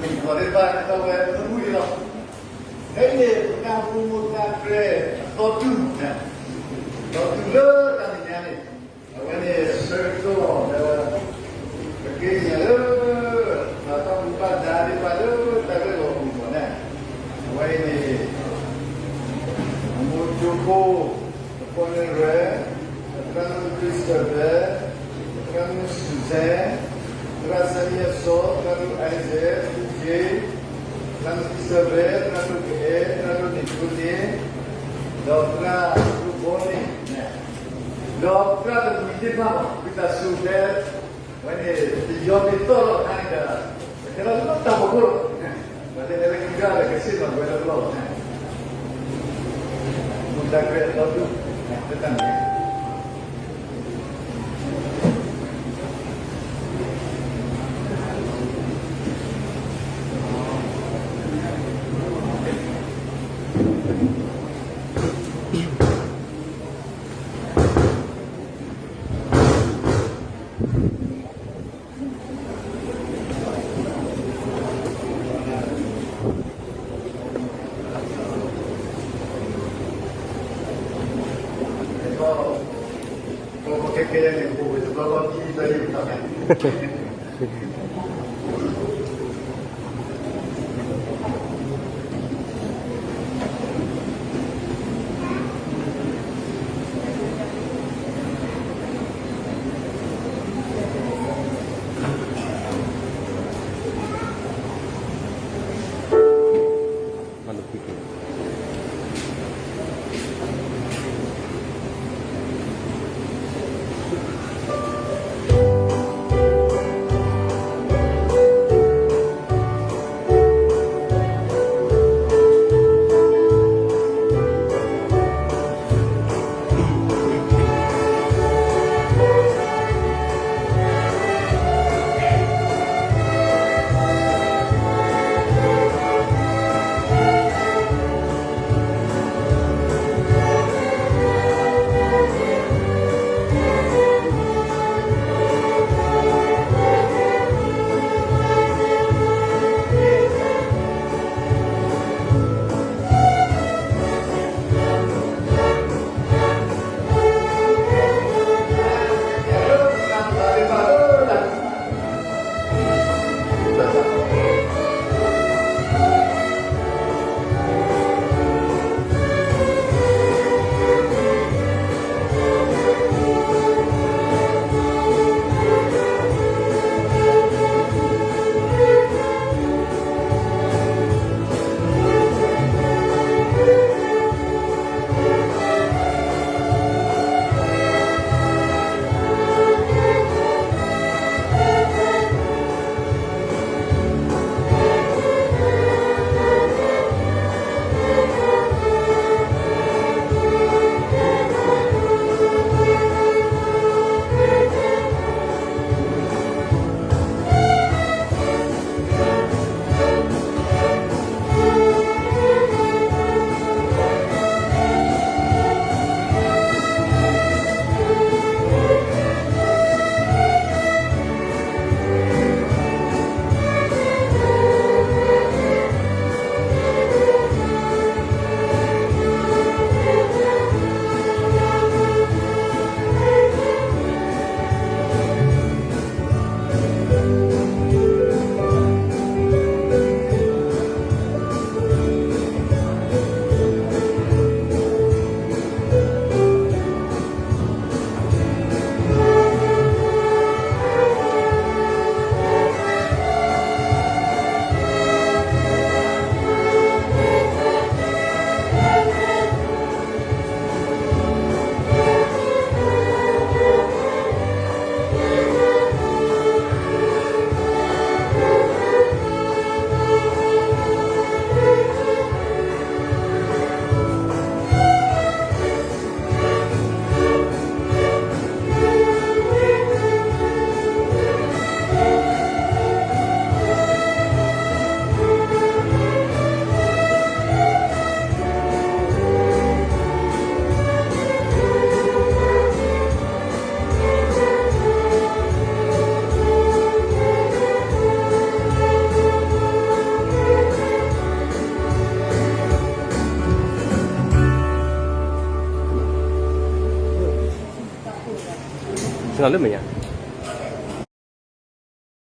လီၤဒ့ဘၣ်န့ၣ် တၢ်ဝဲမုၢ်လီၤ. ဖဲအံၤန့ၣ် ပတၢ်အိၣ်ဖှိၣ်မိၢ်သၣ်ကြဲၢ်အသီတုၤန့ၣ်, သီတုၤလၢတၢ်မဲာ်ညါန့ၣ်, အဝဲန့ၣ်ဆၢကတီၢ်လၢ ပက့ညါလၢ ပှၤတၢ်မူဘၣ်ဒါဒ့ဘၣ်လၢတၢ်ရဲၣ်လီၤအပူၤန့ၣ်, အဝဲအံၤန့ၣ် အမိၢ်ကၠိဖိ အပီၢ်နဲၣ်ရွဲၣ်, သရၣ်မုၣ် Christopher, သရၣ်မုၣ် Susan, သရၣ်စၢ်ယဲၢ်စီ, သရၣ်မုၣ် Isaac, သရၣ်မုၣ် Jay, သရၣ်မုၣ် Isabel, သရၣ်ဒိၣ်ကအဲ, သရၣ်ဒိၣ်န့ၣ်ကျိန့ၣ်, ဒီးသရၣ်ဒိၣ်ဘီန့ၣ်, ဒီးသရၣ်တမံၤသ့ၣ်တဖၣ်လီၤ. ဝံသးစူၤဖဲ ဝဲန့ၣ် တယီၤတံၢ်သီၣ်လီၤအခါန့ၣ်ဒီး ကဲထီၣ်လၢတၢ်ဖီခိၣ်လီၤ. ပှၤလၢအဲၣ်လၢကံကၢ်ဒီး ကဆ့ၣ်နီၤဝဲလၢပလီၢ်လီၤ. မိၢ်သၣ်ကြဲၢ်အသီတုၤ လၢတၢ်မဲာ်ညါ လီၤလၢမဲာ်ညါ